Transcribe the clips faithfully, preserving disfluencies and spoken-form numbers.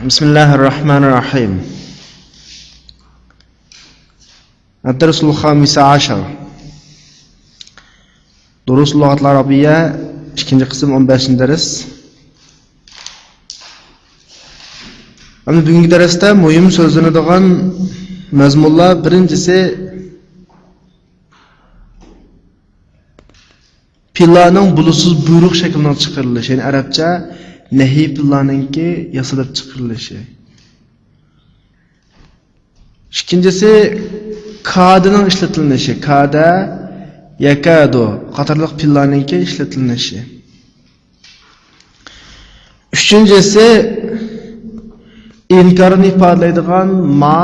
بسم الله الرحمن الرحيم. الدرس الخامس عشر. دروس اللغة العربية، ئىككىنچى قىسىم، ئون بەشىنچى دەرس. ئەمدى بۈگۈنكى دەرستە مۇھىم سۆزلىنىدىغان مەزمۇنلار، بىرىنچىسى، پېئىللارنىڭ بولۇشسىز بۇيرۇق شەكلىنىڭ چىقىرىلىشى، يەنى ئەرەبچە نەھىي پېئىللارنىڭكى ياسىلىپ چىقىرىلىشى. ئىككىنچىسى، كادىنىڭ ئىشلىتىلىشى، كادە، يەكادۇ قاتارلىق پېئىللارنىڭكى ئىشلىتىلىشى. ئۈچىنچىسى، ئىنكارنى ئىپادىلەيدىغان ما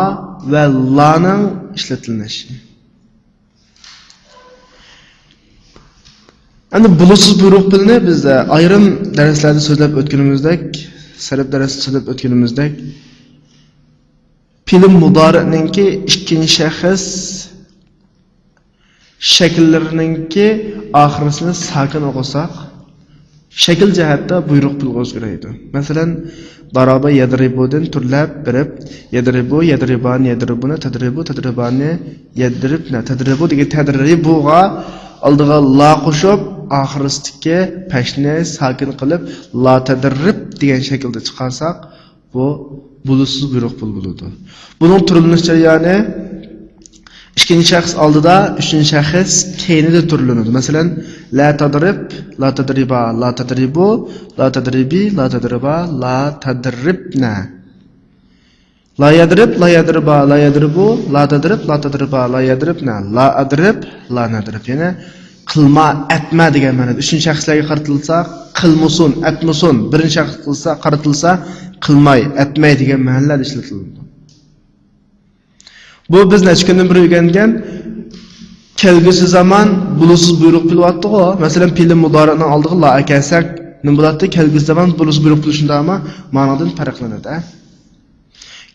ۋە لانىڭ ئىشلىتىلىشى. ئەمدى بولۇشسىز بۇيرۇق پېئىلنى بىز، ئە، ئايرىم دەرسلەردە سۆزلەپ ئۆتكىنىمىزدەك، سەرپ دەرسىدە سۆزلەپ ئۆتكىنىمىزدەك، پېئىل مۇدارىئنىڭكى ئىككىنچى شەخس شەكىللىرىنىڭكى ئاخىرىسىنى ساكىن ئوقۇساق، شەكىل جەھەتتە بۇيرۇق پېئىلغا ئۆزگىرەيدۇ. مەسىلەن، دارابا يەدرىبۇدىن تۈرلەپ بېرىپ، يەدرىبۇ، يەدرىبانى، يەدرىبۇنى، تەدرىبۇ، تەدرىبانى، يەدرىبنە، تەدرىبۇ دېگەن تەدرىبۇغا ئالدىغا لا قوشۇپ، ئاخىرىسىدىكى پەشنى ساكىن قىلىپ، لا تەدرىب دېگەن شەكىلدە چىقارساق، بۇ بولۇشسىز بۇيرۇق پېئىل بولىدۇ. بۇنىڭ تۈرلىنىش جەريانى ئىككىنچى شەخس ئالدىدا، ئۈچىنچى شەخس كەينىدە تۈرلىنىدۇ. مەسىلەن، لا تەدرىب، لا تەدرىبا، لا تەدرىبۇ، لا تەدرىبى، لا تەدرىبا، لا تەدرىبنە. لا يەدرىب، لا يەدرىبا، لا يەدرىبۇ، لا تەدرىب، لا تەدرىبا، لا يەدرىبنە. لا ئەدرىب، لا نەدرىب. يەنى قىلما، ئەتمە دېگەن مەنىدە. ئۈچىنچى شەخسلەرگە قارىتىلسا، قىلمىسۇن، ئەتمىسۇن. بىرىنچى شەخسكە قارىتىلسا، قىلماي، ئەتمەي دېگەن مەنىلەردە ئىشلىتىلىدۇ. بۇ بىز نەچچە كۈندىن بېرى ئۆگەنگەن كەلگۈسى زامان بولۇشسىز بۇيرۇق پېئىل بولۇۋاتتىغۇ. مەسىلەن، پېئىل مۇدارىئنىڭ ئالدىغا لا ئەكەلسەك نېمە بولاتتى؟ كەلگۈسى زامان بولۇشسىز بۇيرۇق پېئىل شۇنداقمۇ؟ مانىڭدىن پەرقلىنىدۇ.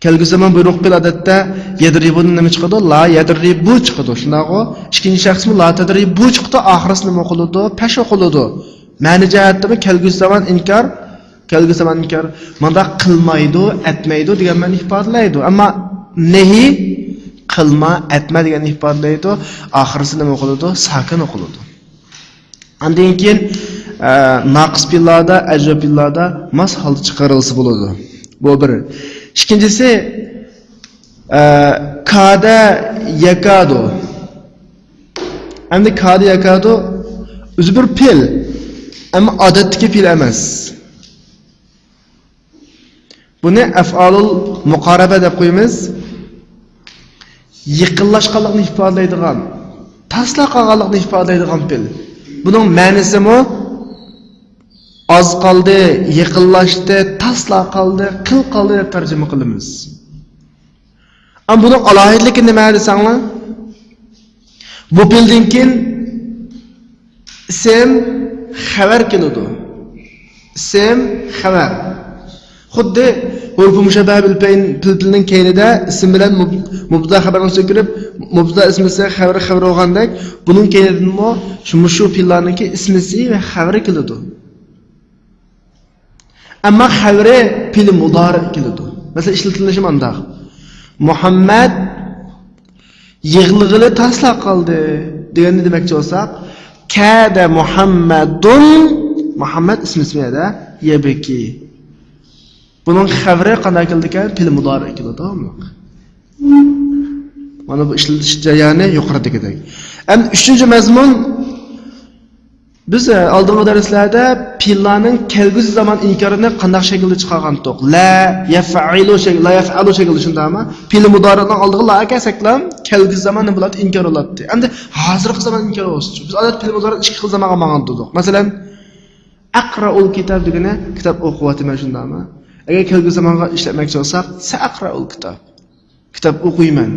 كەلگۈسى زامان بۇيرۇق پېئىل ئادەتتە يەدرىبۇدىن نېمە چىقىدۇ؟ لا يەدرىبۇ چىقىدۇ. شۇنداقغۇ؟ ئىككىنچى شەخسمۇ لا تەدرىبۇ چىقىدۇ، ئاخىرىسى نېمە ئوقۇلىدۇ؟ پەش ئوقۇلىدۇ. مەنە جەھەتتىمۇ كەلگۈسى زامان ئىنكار، كەلگۈسى زامان ئىنكار. مانداق قىلمايدۇ، ئەتمەيدۇ دېگەن مەنىنى ئىپادىلەيدۇ. ئەمما نەھى قىلما، ئەتمە دېگەننى ئىپادىلەيدۇ. ئاخىرىسى نېمە ئوقۇلىدۇ؟ ساكىن ئوقۇلىدۇ. ئاندىن كېيىن، ئە، ناقىس پېئىللاردا، ئەجۋەپ پېئىللاردا ماس ھالدا چىقىرىلسا بولىدۇ. بۇ بىر. ئىككىنچىسى، ئە، كادە يەكادۇ. ئەمدى كادە يەكادۇ ئۆزى بىر پېئىل، ئەمما ئادەتتىكى پېئىل ئەمەس. بۇنى ئەفئالۇل مۇقارەبە دەپ قويىمىز. يېقىنلاشقانلىقنى ئىپادىلەيدىغان، تاسلا قالغانلىقنى ئىپادىلەيدىغان پېئىل. بۇنىڭ مەنىسىمۇ ئاز قالدى، يېقىنلاشتى، تاسلا قالدى، قىل قالدى دەپ تەرجىمە قىلىمىز. ئەمما بۇنىڭ ئالاھىدىلىكى نېمە دېسەڭلار؟ بۇ پېئىلدىن كېيىن ئىسىم خەۋەر كېلىدۇ. ئىسىم خەۋەر. خۇددى ھۇرۇپى مۇشەببەھە بىل پەين-، پېئىل پېئىلنىڭ كەينىدە ئىسىم بىلەن مۇب-، مۇبتەدا خەۋەرنىڭ ئۈستىگە كىرىپ، مۇبتەدا ئىسمىسى خەۋەر خەۋەر بولغاندەك، بۇنىڭ كەينىدىنمۇ شۇ، مۇشۇ پېئىللارنىڭكى ئىسمىسى ۋە خەۋىرى كېلىدۇ. ئەمما خەۋىرى پېئىل مۇدارىئ كېلىدۇ. مەسىلەن، ئىشلىتىلىشى مانداق. مۇھەممەد يىغلىغىلى تاسلا قالدى دېگەننى دېمەكچى بولساق، كادە مۇھەممەدۇن، مۇھەممەد ئىسمى ئىسمى يەدە، يەبكى. بۇنىڭ خەۋىرى قانداق كېلىدىكەن؟ پېئىل مۇدارىئ كېلىدۇ. مانا بۇ ئىشلىتىش جەريانى يۇقىرىدىكىدەك. ئەمدى ئۈچىنچى مەزمۇن، بىز، ئە، ئالدىنقى دەرسلەردە پېئىللارنىڭ كەلگۈسى زامان ئىنكارىنى قانداق شەكىلدە چىقارغانتۇق؟ لا يەفئەلۇ شەكىل، لا يەفئەلۇ شەكىلدە، شۇنداقمۇ؟ پېئىل مۇدارىئنىڭ ئالدىغا لا ئەكەلسەكلا، كەلگۈسى زامان نېمە بولاتتى؟ ئىنكار بولاتتى. ئەمدى ھازىرقى زامان ئىنكار بولسىچۇ؟ بىز ئادەتتە پېئىل مۇدارىئنى ئىككى خىل زامانغا ماڭغان تۇردۇق. مەسىلەن، ئەقرەئۇل كىتاب دېگىنى كىتاب ئوقۇۋاتىمەن، شۇنداقمۇ؟ ئەگەر كەلگۈسى زامانغا ئىشلەتمەكچى بولساق، سەئەقرەئۇل كىتاب. كىتاب ئوقۇيمەن.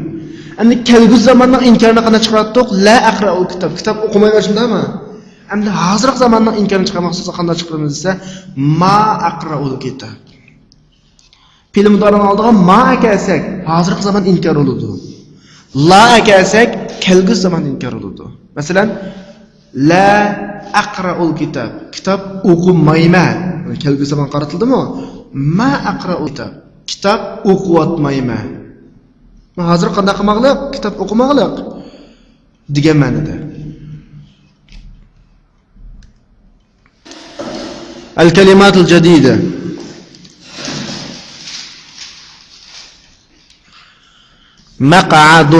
ئەمدى كەلگۈسى زاماننىڭ ئىنكارىنى قانداق چىقىراتتۇق؟ لا ئەقرەئۇل كىتاب. كىتاب ئوقۇمايمەن، شۇنداقمۇ؟ ئەمدى ھازىرقى زاماننىڭ ئىنكارىنى چىقارماقچى بولساق قانداق چىقىرىمىز دېسە، ما ئەقرەئۇل كىتاب. پېئىل مۇدارىئنىڭ ئالدىغا ما ئەكەلسەك، ھازىرقى زامان ئىنكار بولىدۇ. لا ئەكەلسەك، كەلگۈسى زامان ئىنكار بولىدۇ. مەسىلەن، لا ئەقرەئۇل كىتاب. كىتاب ئوقۇمايمەن. كەلگۈسى زامان قارىتىلدىمۇ؟ ما ئەقرەئۇل كىتاب. كىتاب ئوقۇۋاتمايمەن. مەن ھازىر قانداق قىلماقلىق؟ كىتاب ئوقۇماقلىق دېگەن مەنىدە. الكلمات الجديدة. مقعد،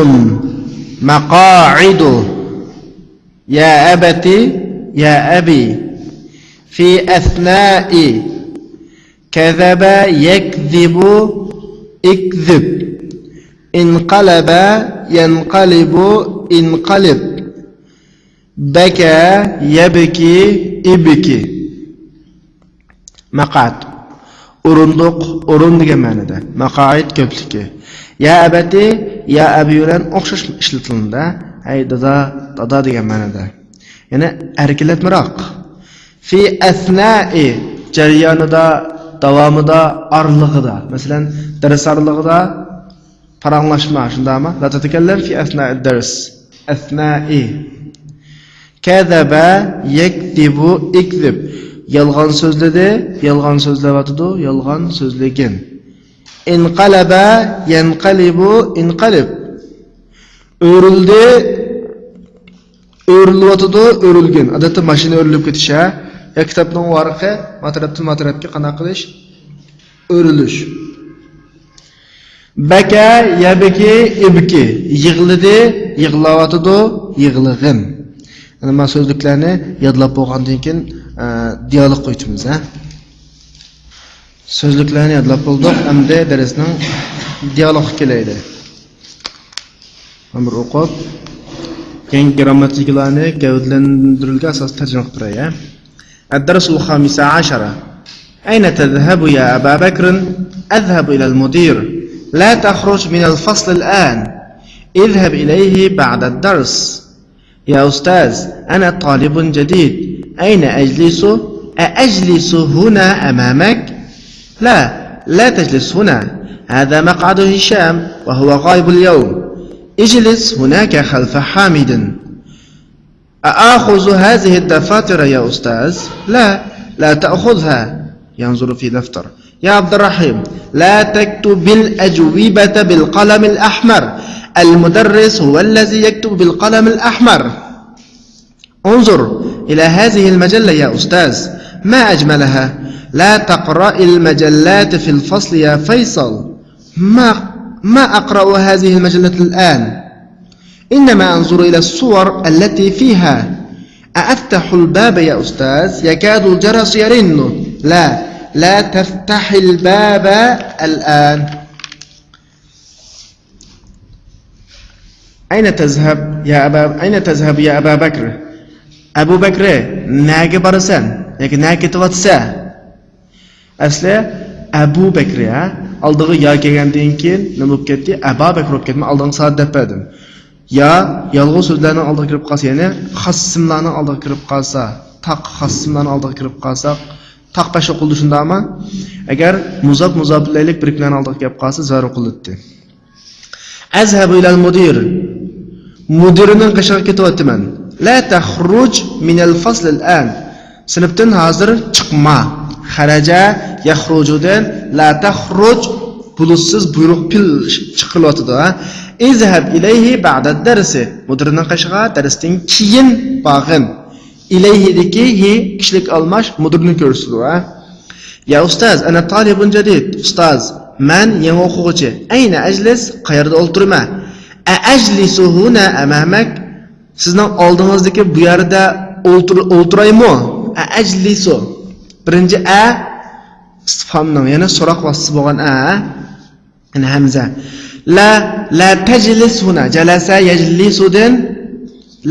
مقاعد. يا أبت، يا أبي. في أثناء. كذب، يكذب، اكذب. انقلب، ينقلب، انقلب. بكى، يبكي، ابكي. مقعد. ئورۇندۇق، ئورۇن دېگەن مەنىدە. ماقائىد كۆپلۈكى. يا ئەبەتى، يا ئەبى بىلەن ئوخشاش ئىشلىتىلىدۇ. ھەي دادا، دادا دېگەن مەنىدە. يەنى ئەركىنلەتمىراق. في أثناء، جەريانىدا، داۋامىدا، ئارىلىقىدا. مەسىلەن، دەرس ئارىلىقىدا پاراڭلاشما، شۇنداقمۇ؟ لا تتكلم في أثناء الدرس. أثناء. كذب، يكذب، اكذب. يالغان سۆزلىدى، يالغان سۆزلەۋاتىدۇ، يالغان سۆزلىگىن. انقلب، ينقلب، انقلب. ئۆرۈلدى، ئۆرۈلۈۋاتىدۇ، ئۆرۈلگىن. ئادەتتە ماشىنا ئۆرۈلۈپ كېتىش، ھە؟ يا كىتابنىڭ ۋارىقى، ما تەرەپتىن ما تەرەپكە قانداق قىلىش؟ ئۆرۈلۈش. بكى، يبكي، ابكي. يىغلىدى، يىغلاۋاتىدۇ، يىغلىغىن. يەنى مانا سۆزلۈكلەرنى يادلاپ بولغاندىن كېيىن، ئە، دىيالوگ قويۇۋېتىمىز، ھە؟ سۆزلۈكلەرنى يادلاپ بولدۇق، ئەمدى دەرسنىڭ دىيالوگىغا كېلەيلى. مانا بىر ئوقۇپ، كېيىنكى گىرامماتىكىلارنى گەۋدىلەندۈرۈلگەن ئاساستا تەرجىمە قىلىپ بېرەي، ھە؟ الدرس الخامس عشر. أين تذهب يا أبا بكر؟ أذهب إلى المدير. لا تخرج من الفصل الآن. اذهب إليه بعد الدرس. يا أستاذ، أنا طالب جديد. أين أجلس؟ أأجلس هنا أمامك؟ لا، لا تجلس هنا. هذا مقعد هشام، وهو غائب اليوم. اجلس هناك خلف حامد. أآخذ هذه الدفاتر يا أستاذ؟ لا، لا تأخذها. ينظر في دفتر. يا عبد الرحيم، لا تكتب الأجوبة بالقلم الأحمر. المدرس هو الذي يكتب بالقلم الأحمر. انظر إلى هذه المجلة يا أستاذ، ما أجملها. لا تقرأ المجلات في الفصل يا فيصل. ما، ما أقرأ هذه المجلة الآن. إنما أنظر إلى الصور التي فيها. أأفتح الباب يا أستاذ؟ يكاد الجرس يرن. لا، لا تفتح الباب الآن. أين تذهب يا أبا، أين تذهب يا أبا بكر؟ ئەبۇ بەكرى، نەگە بارىسەن؟ ياكى نەگە كېتىۋاتىسەن؟ ئەسلى ئەبۇ بەكرى، ھە؟ ئالدىغا يا كەلگەندىن كېيىن نېمە بولۇپ كەتتى؟ ئەبا بەكرى بولۇپ كەتمە، ئالدىڭغا سادە دەپ بەردىم. يا يالغۇز سۆزلەرنىڭ ئالدىغا كىرىپ قالسا، يەنى خاس ئىسىملارنىڭ ئالدىغا كىرىپ قالسا، تاق خاس ئىسىملارنىڭ ئالدىغا كىرىپ قالسا، تاق پەش ئوقۇلىدۇ، شۇنداقمۇ؟ ئەگەر مۇزاپ، مۇزاپ ئىلەيلىك بىر ئىككىلەرنىڭ ئالدىغا كېلىپ قالسا، زەر ئوقۇلىدۇ. أذهب إلى المدير. مۇدىرنىڭ قېشىغا كېتىۋاتىمەن. لا تخرج من الفصل الآن. سىنىپتىن ھازىر چىقما. خرج يخرجدىن لا تخرج بولۇشسىز بۇيرۇق پېئىل چىقىرىلىۋاتىدۇ، ھە. اذهب إليه بعد الدرس. مۇدىرنىڭ قېشىغا دەرستىن كېيىن بارغىن. ئىلەيھىدىكى ھى كىشىلىك ئالماش مۇدىرنى كۆرسىتىدۇ، ھە. يا ئۇستاز، ئەنە تالىبۇن جەدىد. ئۇستاز، مەن يېڭى ئوقۇغۇچى. ئەينە ئەجلىس؟ قەيەردە ئولتۇرىمەن؟ ئەئەجلىسۇ ھۇنا ئەمامەك؟ سىزنىڭ ئالدىڭىزدىكى بۇ يەردە ئولتۇر-، ئولتۇرايمۇ؟ ئەئەجلىسۇ. بىرىنچى ئە ئىستىفھامنىڭ، يەنى سوراق ۋاسىتىسى بولغان ئە. يەنى ھەمزە. لا، لا تەجلىس ھۇنا. جەلەسە يەجلىسۇدىن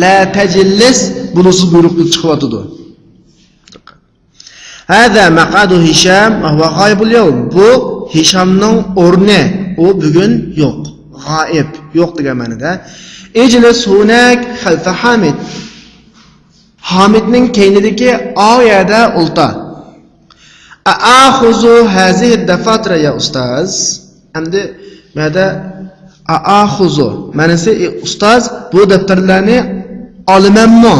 لا تەجلىس بولۇشسىز بۇيرۇق چىقىۋاتىدۇ. هذا مقعد هشام وهو غائب اليوم. بۇ ھىشامنىڭ ئورنى. ئۇ بۈگۈن يوق. غائىب، يوق دېگەن مەنىدە. اجلس هناك خلف حامد. ھامىدنىڭ كەينىدىكى ئاۋۇ يەردە ئولتۇر. ئەئاخۇزۇ ھازىھى دەفاتىرە يا ئۇستاز؟ ئەمدى بۇ يەردە ئەئاخۇزۇ مەنىسى، ئى، ئۇستاز، بۇ دەپتەرلەرنى ئالىمەنمۇ؟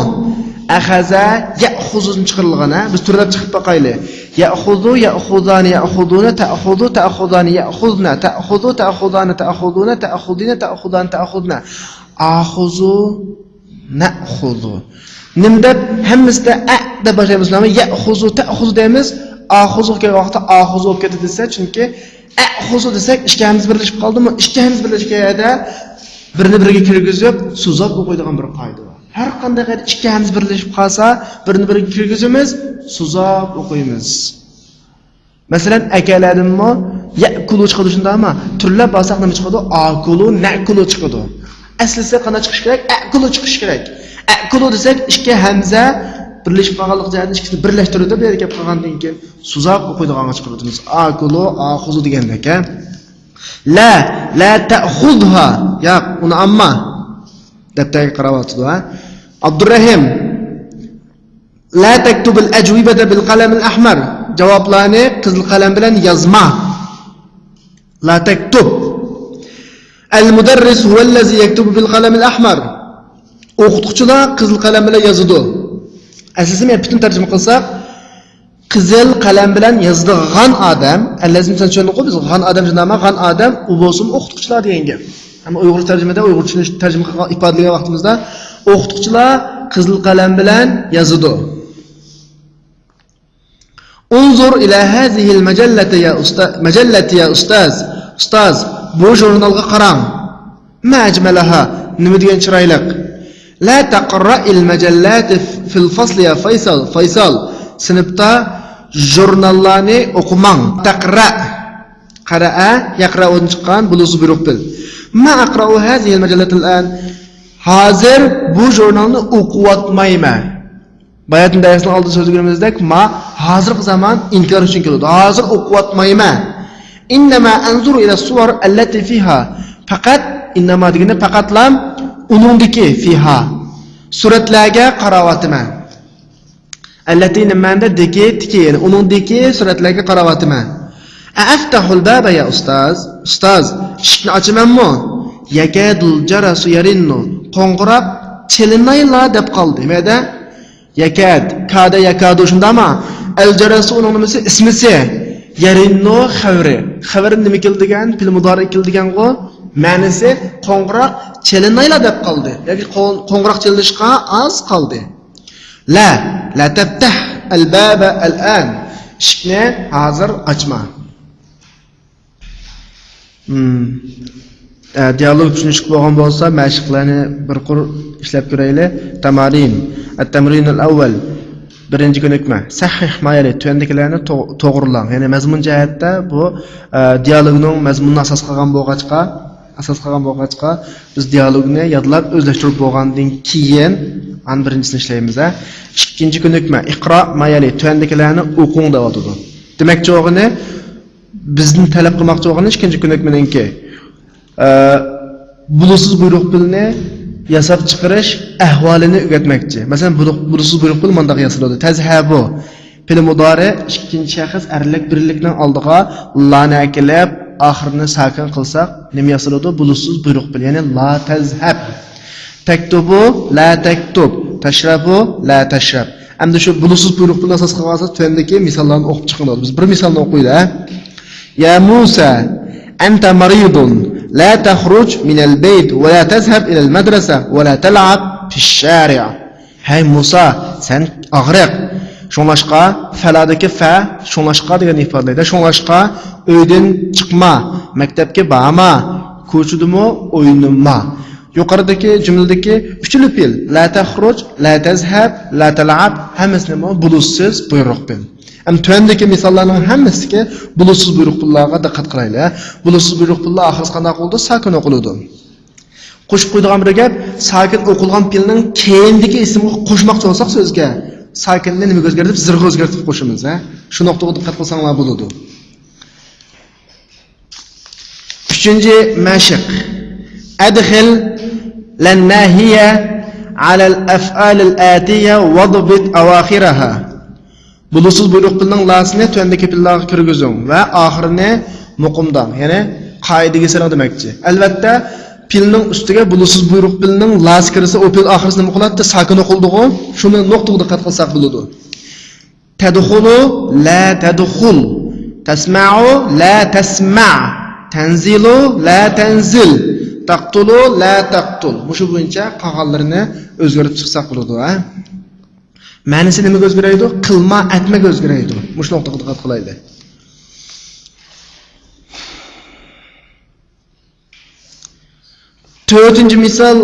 ئەخەزە، يەئ-، خۇزۇدىن چىقىرىلغان، ھە؟ بىز تۈرلەپ چىقىپ باقايلى. يەخۇزۇ، يەخۇزانى، يەخۇزۇنە، تەخۇزۇ، تەخۇزانى، يەخۇزنە، تەخۇزۇ، تەخۇزانە، تەخۇزۇنە، تەخۇزىنە، تەخۇزانى، تەخۇزنە. ئاخۇزۇ، نەخۇزۇ. نېمە دەپ ھەممىسىدە ئە دەپ باشلايمىز؟ نېمە؟ يەخۇزۇ، تەخۇزۇ دەيمىز. ئاخۇزۇغا كەلگەن ۋاقىتتا ئاخۇزۇ بولۇپ كەتتى دېسە، چۈنكى ئەخۇزۇ دېسەك، ئىككى ھەمزە بىرلىشىپ قالدىمۇ؟ ئىككى ھەمزە بىرلەشكەن يەردە بىرنى بىرىگە كىرگۈزۈپ، سوزاپ ئوقۇيدىغان بىر قائىدە بار. ھەر قانداق يەردە ئىككى ھەمزە بىرلىشىپ قالسا، بىرنى بىرىگە كىرگۈزىمىز، سوزاپ ئوقۇيمىز. مەسىلەن، ئەكەلەدىنمۇ يەكۇلۇ چىقىدۇ، شۇنداقمۇ؟ تۈرلەپ بارساق نېمە چىقىدۇ؟ ئاكۇلۇ، نەكۇلۇ چىقىدۇ. ئەسلىسى قانداق چىقىشى كېرەك؟ ئەكۇلۇ چىقىشى كېرەك. ئەكۇلۇ دېسەك، ئىككى ھەمزە بىرلىشىپ قالغانلىق جەھەتتىن ئىككىسىنى بىرلەشتۈرىدۇ، بۇ يەرگە كەپ قالغاندىن كېيىن سوزاپ ئوقۇيدىغانغا چىقىرىۋېتىمىز. ئاكۇلۇ، ئاخۇزۇ دېگەندەك، ھە؟ لا، لا تەخۇزھا. ياق، ئۇنى ئالما. دەپتەرگە قاراۋاتىدۇ، ھە؟ ئابدۇرەھىم. لا تكتب الأجوبة بالقلم الأحمر. جاۋابلارنى قىزىل قەلەم بىلەن يازما. لا تكتب. المدرس هو الذي يكتب بالقلم الأحمر. ئوقۇتقۇچىلار قىزىل قەلەم بىلەن يازىدۇ. ئەسلىسى مەن پۈتۈن تەرجىمە قىلساق، قىزىل قەلەم بىلەن يازىدىغان ئادەم، ئەللەزىم سەن چۈشەندىڭغۇ، بىز غان ئادەم شۇنداقمۇ؟ غان ئادەم، ئۇ بولسىمۇ ئوقۇتقۇچىلار دېگەن گەپ. ئەمما ئۇيغۇرچە تەرجىمىدە، ئۇيغۇرچە تەرجىمە قىلغان، ئىپادىلىگەن ۋاقتىمىزدا، ئوقۇتقۇچىلار قىزىل قەلەم بىلەن يازىدۇ. انظر إلى هذه المجلة يا أستا-، مجلة يا أستاذ. ئۇستاز، بۇ ژۇرنالغا قاراڭ. ما أجملها، نېمە دېگەن چىرايلىق. لا تقرأ المجلات في الفصل يا فيصل. فيصل، سىنىپتا ژۇرناللارنى ئوقۇماڭ. تقرأ. قرأ، يقرأدىن چىققان بولۇسىز بۇيرۇق پېئىل. ما أقرأ هذه المجلة الآن. ھازىر بۇ ژۇرنالنى ئوقۇۋاتمايمەن. باياتىن دەرسنىڭ ئالدىدا سۆزلىگىنىمىزدەك، ما ھازىرقى زامان ئىنكار ئۈچۈن كېلىدۇ. ھازىر ئوقۇۋاتمايمەن. إنما أنظر إلى الصور التي فيها. پەقەت، ئىنناما دېگىنى پەقەتلا ئۇنىڭدىكى، فىھا، سۈرەتلەرگە قاراۋاتىمەن. ئەللەتى نېمەندە؟ دىكى، تىكى، يەنى ئۇنىڭدىكى سۈرەتلەرگە قاراۋاتىمەن. أأفتح الباب يا أستاذ؟ ئۇستاز، ئىشىكنى ئاچىمەنمۇ؟ يكاد الجرس يرن. قوڭغۇراق چېلىنايلا دەپ قالدى. نېمەدە؟ يكاد، كاد يكاد، شۇنداقمۇ؟ الجرس ئۇنىڭ نېمىسى؟ ئىسمىسى. يرن خەۋىرى. خەۋىرى نېمە كېلىدىكەن؟ پېئىل مۇدارىئ كېلىدىكەنغۇ؟ مەنىسى قوڭغۇراق چېلىنايلا دەپ قالدى. ياكى قوڭ-، قوڭغۇراق چېلىنىشقا ئاز قالدى. لا، لا تفتح الباب الآن. ئىشىكنى ھازىر ئاچما. مم. ئە، دىيالوگ چۈشىنىشلىك بولغان بولسا، مەشىقلەرنى بىر قۇر ئىشلەپ كۆرەيلى. تمارين. التمرين الأول. بىرىنچى كۆنۈكمە. صحح ما يلي. تۆۋەندىكىلەرنى تو-، توغرىلاڭ. يەنى مەزمۇن جەھەتتە بۇ، ئە، دىيالوگنىڭ مەزمۇنىنى ئاساس قىلغان بولغاچقا، ئاساس قىلغان بولغاچقا، بىز دىيالوگنى يادلاپ ئۆزلەشتۈرۈپ بولغاندىن كېيىن، ئان بىرىنچىسىنى ئىشلەيمىز، ھە. ئىككىنچى كۆنۈكمە، ئىقرا ما يەلى، تۆۋەندىكىلەرنى ئوقۇڭ دەۋاتىدۇ. دېمەكچى بولغىنى، بىزدىن تەلەپ قىلماقچى بولغىنى ئىككىنچى كۆنۈكمىنىڭكى، ئە، بولۇسسىز بۇيرۇق پېئىلنى ياساپ چىقىرىش ئەھۋالىنى ئۆگەتمەكچى. مەسىلەن، بۇيرۇق-، بولۇسسىز بۇيرۇق پېئىل مانداق ياسىلىدۇ. تەزھەبۇ. پېئىل مۇدارىئ ئىككىنچى شەخس ئەرلىك بىرلىكنىڭ ئالدىغا لانى ئەكېلىپ، ئاخىرىنى ساكىن قىلساق، نېمە ياسىلىدۇ؟ بولۇسسىز بۇيرۇق پېئىل. يەنى لا تەزھەب. تەكتۇبۇ، لا تەكتۇب. تەشرەبۇ، لا تەشرەب. ئەمدى شۇ بولۇسسىز بۇيرۇق پېئىلنى ئاساس قىلغان بولساق، تۆۋەندىكى مىساللارنى ئوقۇپ چىقىڭلار. بىز بىر مىسالنى ئوقۇيلى، ھە؟ يا موسى، أنت مريض، لا تخرج من البيت ولا تذهب إلى المدرسة ولا تلعب في الشارع. ھەي مۇسا، سەن ئاغرىق. شۇڭلاشقا، فەلادىكى فە، شۇڭلاشقا دېگەننى ئىپادىلەيدۇ. شۇڭلاشقا، ئۆيدىن چىقما، مەكتەپكە بارما، كوچىدىمۇ ئوينىما. يۇقىرىدىكى جۈملىدىكى ئۈچىلا پېئىل، لا تخرج، لا تذهب، لا تلعب، ھەممىسىنىمۇ بولۇسسىز بۇيرۇق پېئىل. ھەم تۆۋەندىكى مىساللارنىڭ ھەممىسىدىكى بولۇسسىز بۇيرۇق پېئىللارغا دىققەت قىلايلى. بولۇسسىز بۇيرۇق پېئىللار ئاخىرسى قانداق بولىدۇ؟ ساكىن ئوقۇلىدۇ. قوشۇپ قويىدىغان بىر گەپ، ساكىن ئوقۇلغان پېئىلنىڭ كەينىدىكى ئىسىمغا قوشماقچى بولساق سۆزگە، ساكىننى نېمىگە ئۆزگەرتىپ؟ زىرغا ئۆزگەرتىپ قوشىمىز، ھە؟ شۇ نۇقتىغا دىققەت قىلساڭلار بولىدۇ. ئۈچىنچى مەشىق. أدخل لا الناهية على الأفعال الآتية واضبط أواخرها. بولۇسسىز بۇيرۇق پېئىلنىڭ لاسىنى تۆۋەندىكى پېئىللارغا كىرگۈزۈڭ ۋە ئاخىرىنى مۇقىمداڭ، يەنى قائىدىگە سېلىڭ دېمەكچى. ئەلۋەتتە، پېئىلنىڭ ئۈستىگە بولۇشسىز بۇيرۇق پېئىلنىڭ لاسى كىرسە، ئۇ پېئىل ئاخىرسى نېمە قىلاتتى؟ ساكىن ئوقۇلىدىغۇ. شۇنى نۇقتىغا دىققەت قىلساق بولىدۇ. تەدخۇلۇ، لا تەدخۇل. تەسمەئۇ، لا تەسمەئ. تەنزىلۇ، لا تەنزىل. تەقتۇلۇ، لا تەقتۇل. مۇشۇ بويىچە قالغانلىرىنى ئۆزگەرتىپ چىقساق بولىدۇ، ھە؟ مەنىسى نېمىگە ئۆزگىرەيدۇ؟ قىلما، ئەتمەگە ئۆزگىرەيدۇ. مۇشۇ نۇقتىغا دىققەت قىلايلى. تۆتىنچى مىسال،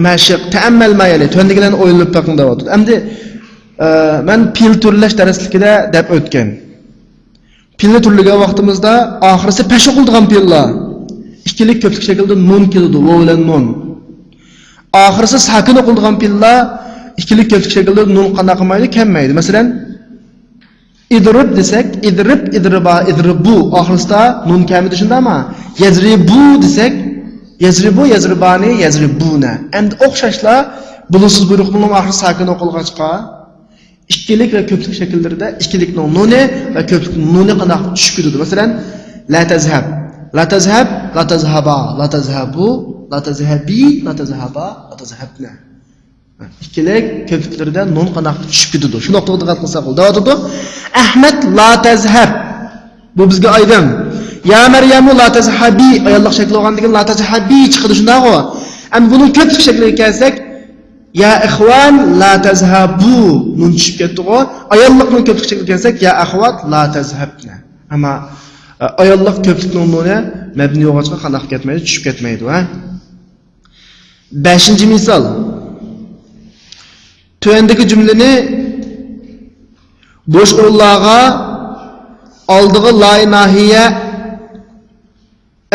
مەشىق، تەئەممەل ما يەلى، تۆۋەندىكىلەرنى ئويلىنىپ بېقىڭ دەۋاتىدۇ. ئەمدى، ئە، مەن پېئىل تۈرلەش دەرسلىكىدە دەپ ئۆتكەن. پېئىلنى تۈرلىگەن ۋاقتىمىزدا ئاخىرسى پەش ئوقۇلىدىغان پېئىللار ئىككىلىك كۆپلۈك شەكىلدە نۇن كېلىدۇ، ۋاۋ بىلەن نۇن. ئاخىرسى ساكىن ئوقۇلىدىغان پېئىللار ئىككىلىك كۆپلۈك شەكىلدە نۇن قانداق قىلمايدۇ؟ كەلمەيدۇ. مەسىلەن، ئىدرىب دېسەك، ئىدرىب، ئىدرىبا، ئىدرىبۇ. ئاخىرسىدا نۇن كەلمىدى، شۇنداقمۇ؟ يەزرىبۇ دېسەك، يەزرىبۇ، يەزرىبانى، يەزرىبۇنە. ئەمدى ئوخشاشلا بولۇشسىز بۇيرۇقنىڭ ئاخىرى ساكىن ئوقۇلغاچقا، ئىككىلىك ۋە كۆپلۈك شەكىللىرىدە ئىككىلىكنىڭ نۇنى ۋە كۆپلۈكنىڭ نۇنى قانداق چۈشۈپ كېتىدۇ؟ مەسىلەن، لا تەزھەب، لا تەزھەب، لا تەزھەبا، لا تەزھەبۇ، لا تەزھەبى، لا تەزھەبا، لا تەزھەبنە. ئىككىلىك كۆپلۈكلىرىدە نۇن قانداق چۈشۈپ كېتىدۇ؟ شۇ نۇقتىغا دىققەت قىلساق بولىدۇ. دەۋاتىدۇ. ئەھمەد، لا تەزھەب. بۇ بىزگە ئايدىڭ. يا مەريەمۇ، لا تەزھەبى. ئاياللىق شەكىل بولغاندىن كېيىن لا تەزھەبى چىقىدۇ، شۇنداقغۇ؟ ئەمدى بۇنىڭ كۆپلۈك شەكلىگە كەلسەك، يا ئىخۋان، لا تەزھەبۇ. نۇن چۈشۈپ كەتتىغۇ. ئاياللىقنىڭ كۆپلۈك شەكلىگە كەلسەك، يا ئەخۋات، لا تەزھەبنە. ئەمما، ئە، ئاياللىق كۆپلۈكنىڭ نۇنى مەبنى بولغاچقا قانداق كەتمەيدۇ؟ چۈشۈپ كەتمەيدۇ، ھە؟ بەشىنچى مىسال. تۆۋەندىكى جۈملىنى بوش ئورۇنلارغا ئالدىغا لاي ناھىيە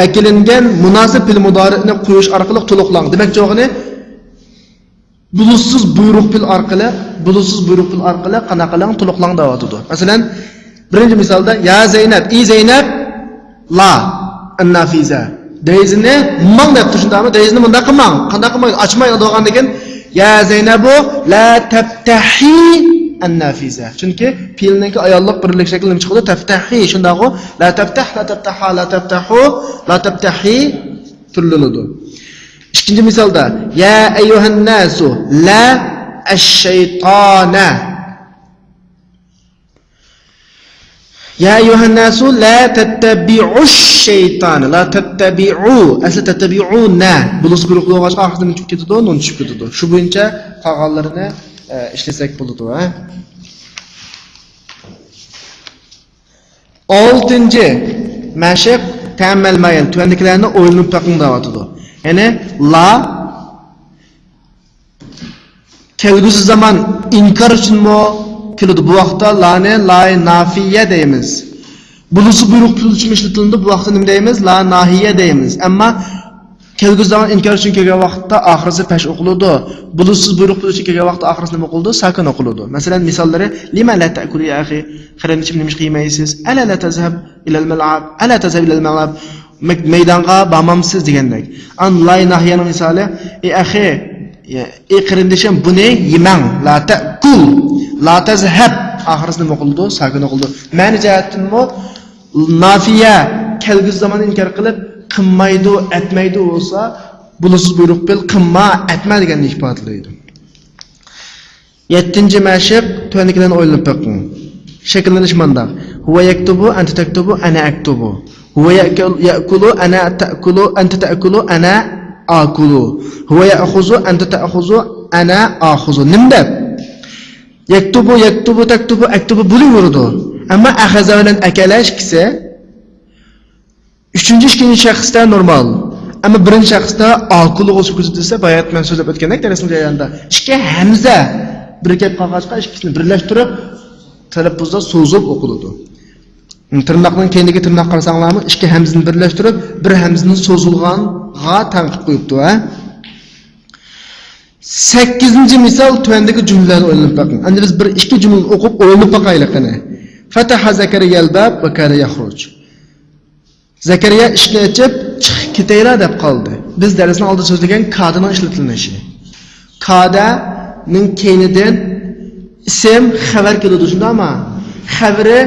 ئەكېلىنگەن مۇناسىپ پېئىل مۇدارىئنى قويۇش ئارقىلىق تولۇقلاڭ. دېمەكچى بولغىنى، بولۇشسىز بۇيرۇق پېئىل ئارقىلىق، بولۇشسىز بۇيرۇق پېئىل ئارقىلىق قانداق قىلىڭ؟ تولۇقلاڭ دەۋاتىدۇ. مەسىلەن، بىرىنچى مىسالدا، يا زەينەپ، ئى زەينەپ، لا، ئەننافىزە. دېرىزىنى ماڭ دەپتۇ، شۇنداقمۇ؟ دېرىزىنى مۇنداق قىلماڭ. قانداق قىلمايدۇ؟ ئاچمايدۇ دېگەندىكىن، يا زەينەبۇ، لا تەپتەھى ئەننافىزە. چۈنكى پېئىلنىڭكى ئاياللىق بىرلىك شەكلى نېمە چىقىدۇ؟ تەپتەھى. شۇنداقغۇ؟ لا تەپتەھ، لا تەپتەھا، لا تەپتەھۇ، لا تەپتەھى تۈرلىنىدۇ. ئىككىنچى مىسالدا، يا ئەييۇھەنناسۇ، لا ئەششەيتانە. يا ئەييۇھەنناسۇ، لا تەتتەبىئۇش شەيتانە. لا تەتتەبىئۇ. ئەسلى تەتتەبىئۇنە. بولۇشسىز بۇيرۇق بولغاچقا ئاخىرىدا نېمە چۈشۈپ كېتىدۇ؟ نۇن چۈشۈپ كېتىدۇ. شۇ بويىچە قالغانلىرىنى، ئە، ئىشلىسەك بولىدۇ، ھە؟ ئالتىنچى مەشىق، تەمەل مەيىل، تۆۋەندىكىلەرنى ئويلىنىپ بېقىڭ دەۋاتىدۇ. يەنى لا كەلگۈسى زامان ئىنكار ئۈچۈنمۇ كېلىدۇ. بۇ ۋاقىتتا لانى لاي نافىيە دەيمىز. بولۇشسىز بۇيرۇق پېئىل ئۈچۈن ئىشلىتىلىدۇ. بۇ ۋاقىتتا نېمە دەيمىز؟ لا ناھىيە دەيمىز. ئەمما كەلگۈسى زامان ئىنكار ئۈچۈن كەلگەن ۋاقىتتا ئاخىرسى پەش ئوقۇلىدۇ. بولۇشسىز بۇيرۇق پېئىل ئۈچۈن كەلگەن ۋاقىتتا ئاخىرسى نېمە ئوقۇلىدۇ؟ ساكىن ئوقۇلىدۇ. مەسىلەن، مىساللىرى، لىمە لا تەئكۇلۇ يا ئەخى، قېرىندىشىم، نېمىشقا يېمەيسىز؟ ئەلا لا تەزھەب ئىلەل مەلئەب، ئەلا تەزھەب ئىلەل مەلئەب، مەي-، مەيدانغا بارمامسىز دېگەندەك. ئان لاي ناھىيەنىڭ مىسالى، ئى ئەخى، ئى قېرىندىشىم، بۇنى يېمەڭ، لا تەئكۇل، لا تەزھەب، ئاخىرسى نېمە ئوقۇلىدۇ؟ ساكىن ئوقۇلىدۇ. مەنە جەھەتتىنمۇ نافىيە كەلگۈسى زامان ئىنكار قىلىپ، قىلمايدۇ، ئەتمەيدۇ بولسا، بولۇشسىز بۇيرۇق پېئىل قىلما، ئەتمە دېگەننى ئىپادىلەيدۇ. يەتتىنچى مەشىق، تۆۋەندىكىلەرنى ئويلىنىپ بېقىڭ. شەكىللىنىش مانداق. ھۇۋە يەكتۇبۇ، ئەنتە تەكتۇبۇ، ئەنە ئەكتۇبۇ. ھۇۋە يەكۇ-، يەئكۇلۇ، ئەنە تەئكۇلۇ، ئەنتە تەئكۇلۇ، ئەنە ئاكۇلۇ. ھۇۋە يەئخۇزۇ، ئەنتە تەئخۇزۇ، ئەنە ئاخۇزۇ. نېمە دەپ؟ يەكتۇبۇ، يەكتۇبۇ، تەكتۇبۇ، ئەكتۇبۇ بولۇۋېرىدۇ. ئەمما ئەخەزە بىلەن ئەكەلە ئىككىسى ئۈچىنچى، ئىككىنچى شەخستە نورمال. ئەمما بىرىنچى شەخستە ئاكۇلۇغا سۈكۈت دېسە، بايا مەن سۆزلەپ ئۆتكەندەك دەرسنىڭ جەريانىدا، ئىككى ھەمزە بىر كەپ قالغاچقا، ئىككىسىنى بىرلەشتۈرۈپ، تەلەپپۇزدا سوزۇپ ئوقۇلىدۇ. تىرناقنىڭ كەينىدىكى تىرناق قارىساڭلارمۇ، ئىككى ھەمزىنى بىرلەشتۈرۈپ، بىر ھەمزىنى سوزۇلغانغا تەڭ قىلىپ قويۇپتۇ، ھە؟ سەككىزىنچى مىسال، تۆۋەندىكى جۈملىلەرنى ئويلىنىپ بېقىڭ. ئەمدى بىز بىر ئىككى جۈملىنى ئوقۇپ ئويلىنىپ باقايلى قېنى. فتح زكريا الباب وكاد يخرج. زەكەرىيا ئىشىكنى ئېچىپ، چىقىپ كېتەيلا دەپ قالدى. بىز دەرسنىڭ ئالدىدا سۆزلىگەن كادىنىڭ ئىشلىتىلىشى. كادەنىڭ كەينىدىن ئىسىم خەۋەر كېلىدۇ، شۇنداقمۇ؟ خەۋىرى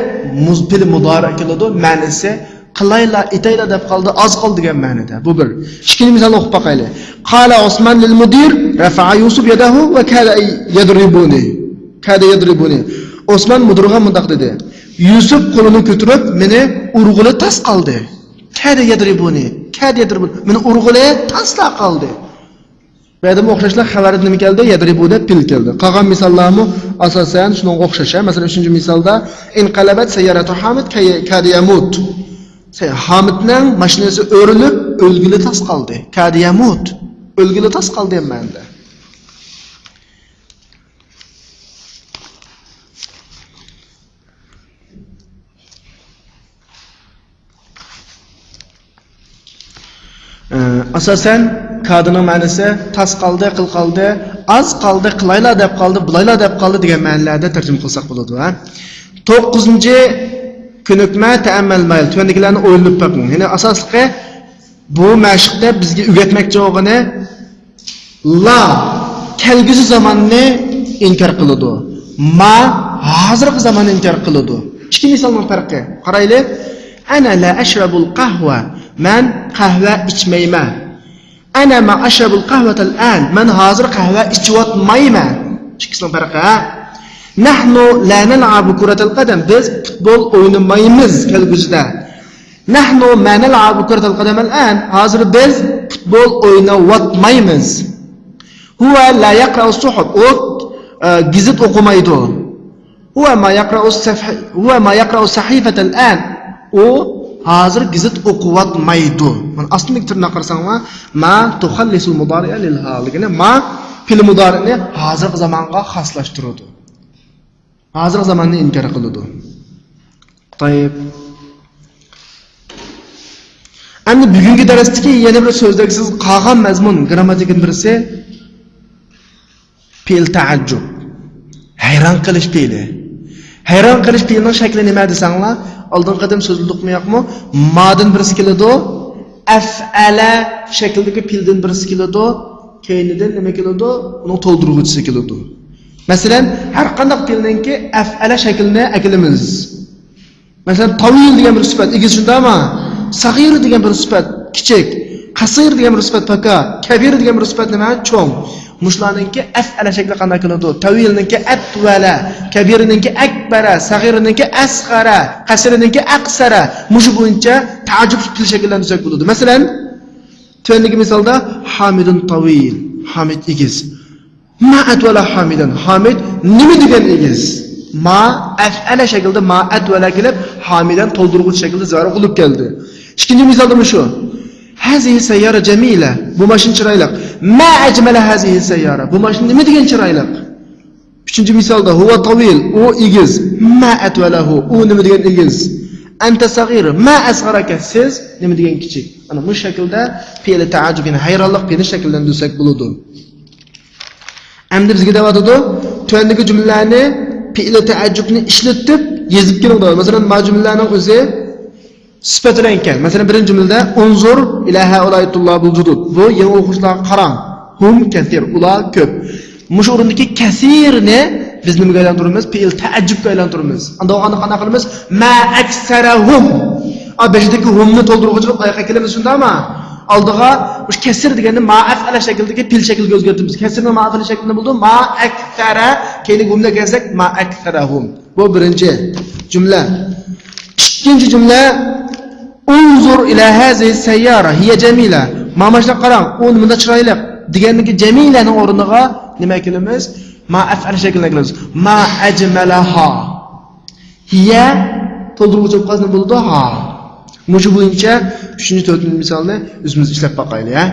مۇز-، پېئىل مۇدارىئ كېلىدۇ، مەنىسى قىلايلا، ئېتەيلا دەپ قالدى، ئاز قالدى دېگەن مەنىدە. بۇ بىر. ئىككىنچى مىسالنى ئوقۇپ باقايلى. قال عثمان للمدير رفع يوسف يده وكاد يضربني. كاد يضربني. ئوسمان مۇدىرغا مۇنداق دېدى. يۈسۈپ قولىنى كۆتۈرۈپ مېنى ئۇرغىلى تاس قالدى. كاد يضربني. كاد يضربني. مېنى ئۇرغىلى تاسلا قالدى. بۇ يەردىمۇ ئوخشاشلا خەۋەردە نېمە كەلدى؟ يەدرىبۇ دەپ پېئىل كەلدى. قالغان مىساللارمۇ ئاساسەن شۇنىڭغا ئوخشاش. مەسىلەن، ئۈچىنچى مىسالدا، انقلبت سيارة حامد كي-، كاد يموت. سە-، ھامىدنىڭ ماشىنىسى ئۆرۈلۈپ، ئۆلگىلى تاس قالدى. كاد يموت. ئۆلگىلى تاس قالدى دېگەن مەنىدە. ئاساسەن، كادىنىڭ مەنىسى تاس قالدى، قىل قالدى، ئاز قالدى، قىلايلا دەپ قالدى، بۇلايلا دەپ قالدى دېگەن مەنىلەردە تەرجىمە قىلساق بولىدۇ، ھە. توققۇزىنچى كۆنۈكمە، تەئەممەل مايىل. تۆۋەندىكىلەرنى ئويلىنىپ بېقىڭ. يەنى ئاساسلىقى بۇ مەشىقتە بىزگە ئۆگەتمەكچى بولغىنى لا كەلگۈسى زاماننى ئىنكار قىلىدۇ. ما ھازىرقى زاماننى ئىنكار قىلىدۇ. ئىككى مىسالنىڭ پەرقى. قارايلى. أنا لا أشرب القهوة. مەن قەھۋە ئىچمەيمەن. أنا ما أشرب القهوة الآن. مەن ھازىر قەھۋە ئىچىۋاتمايمەن. ئىككىسىنىڭ پەرقى، ھە؟ نحن لا نلعب كرة القدم. بىز پۇتبول ئوينىمايمىز كەلگۈسىدە. نحن ما نلعب كرة القدم الآن. ھازىر بىز پۇتبول ئويناۋاتمايمىز. هو لا يقرأ الصحف. ئۇ، ئە، گېزىت ئوقۇمايدۇ. هو ما يقرأ الصفح-، هو ما يقرأ الصحيفة الآن. ئۇ ھازىر گېزىت ئوقۇۋاتمايدۇ. مانا ئاستىدىكى تىرناققا قارىساڭلار، ما تخلص المضارع للحال. يەنى ما پېئىل مۇدارىئنى ھازىرقى زامانغا خاسلاشتۇرىدۇ. ھازىرقى زاماننى ئىنكار قىلىدۇ. تايىپ. ئەمدى بۈگۈنكى دەرستىكى يەنە بىر سۆزلەرگە سىز قالغان مەزمۇن، گرامماتىكىدىن بىرسى پېئىل تەئەججۈب. ھەيران قېلىش پېئىلى. ھەيران قېلىش پېئىلىنىڭ شەكلى نېمە دېسەڭلار، ئالدىنقى قېتىم سۆزلىدۇقمۇ ياقمۇ؟ مادىن بىرسى كېلىدۇ، ئەفئەلە شەكلىدىكى پېئىلدىن بىرسى كېلىدۇ، كەينىدىن نېمە كېلىدۇ؟ ئۇنىڭ تولدۇرغۇچىسى كېلىدۇ. مەسىلەن، ھەر قانداق پېئىلنىڭكى ئەفئەلە شەكلىنى ئەكېلىمىز. مەسىلەن، تاۋىل دېگەن بىر سۈپەت ئېگىز، شۇنداقمۇ؟ سەغىر دېگەن بىر سۈپەت كىچىك، قەسىر دېگەن بىر سۈپەت پاكا، كەبىر دېگەن بىر سۈپەت نېمە؟ چوڭ. مۇشۇلارنىڭكى ئەفئەلە شەكلى قانداق كېلىدۇ؟ تاۋىلنىڭكى ئەتۋەلە، كەبىرنىڭكى ئەكبەرە، سەغىرنىڭكى ئەسغەرە، قەسىرنىڭكى ئەقسەرە. مۇشۇ بويىچە تەئەججۈب پېئىل شەكىللەندۈرسەك بولىدۇ. مەسىلەن، تۆۋەندىكى مىسالدا، ھامىدۇن تاۋىل، ھامىد ئېگىز. ما ئەتۋەلە ھامىدەن. ھامىد نېمە دېگەن ئېگىز؟ ما ئەفئەلە شەكلىدە ما ئەتۋەلە كېلىپ، ھامىدەن تولدۇرغۇچ شەكلىدە زارۇ بولۇپ كەلدى. ئىككىنچى مىسالدا مۇشۇ. هذه سيارة جميلة. بۇ ماشىنا چىرايلىق. ما أجمل هذه السيارة. بۇ ماشىنا نېمە دېگەن چىرايلىق؟ ئۈچىنچى مىسالدا، هو طويل. ئۇ ئېگىز. ما ئەتۋەلەھۇ. ئۇ نېمە دېگەن ئېگىز؟ أنت صغير. ما أصغرك. سىز نېمە دېگەن كىچىك؟ ئەنە بۇ شەكىلدە پېئىلى تەئەججۈب، يەنى ھەيرانلىق پېئىلىنى شەكىللەندۈرسەك بولىدۇ. ئەمدى بىزگە دەۋاتىدۇ، تۆۋەندىكى جۈملىلەرنى پېئىلى تەئەججۈبنى ئىشلىتىپ يېزىپ كېلىڭ دەۋاتىدۇ. مەسىلەن، ما جۈملىلەرنىڭ ئۆزى سۈپەت بىلەن كەل. مەسىلەن، بىرىنچى جۈملىدە، انظر إلى هؤلاء الطلاب الجدد. بۇ يېڭى ئوقۇغۇچىلارغا قاراڭ. هم كثير، ئۇلار كۆپ. مۇشۇ ئورۇندىكى كەسىرنى بىز نېمىگە ئايلاندۇرىمىز؟ پېئىل تەئەججۈبكە ئايلاندۇرىمىز. ئاندا بولغاندا قانداق قىلىمىز؟ ما أكثرهم. ئا، بېشىدىكى ھۇمنى تولدۇرغۇچى قىلىپ ئاياققا كېلىمىز، شۇنداقمۇ؟ ئالدىغا مۇشۇ كەسىر دېگەننى ما ئەفئەلە شەكلىدىكى پېئىل شەكلىگە ئۆزگەرتىمىز. كەسىرنى ما ئەفئەلە شەكلىدە بولىدۇ. ما أكثر، كەينىگە ھۇمنى كەلسەك، ما أكثرهم. بۇ بىرىنچى جۈملە. ئىككىنچى جۈملە، انظر إلى هذه السيارة، هي جميلة. ما ماشىنىغا قاراڭ، ئۇ نېمىدا چىرايلىق دېگەندىكى جەمىلەنىڭ ئورنىغا نېمە ئەكېلىمىز؟ ما ئەفئەلە شەكلىنى ئەكېلىمىز. ما أجملها. هي تولدۇرغۇچى بولۇپ قالسا نېمە بولىدۇ؟ ها. مۇشۇ بويىچە ئۈچىنچى، تۆتىنچى مىسالنى ئۆزىمىز ئىشلەپ باقايلى، ھە.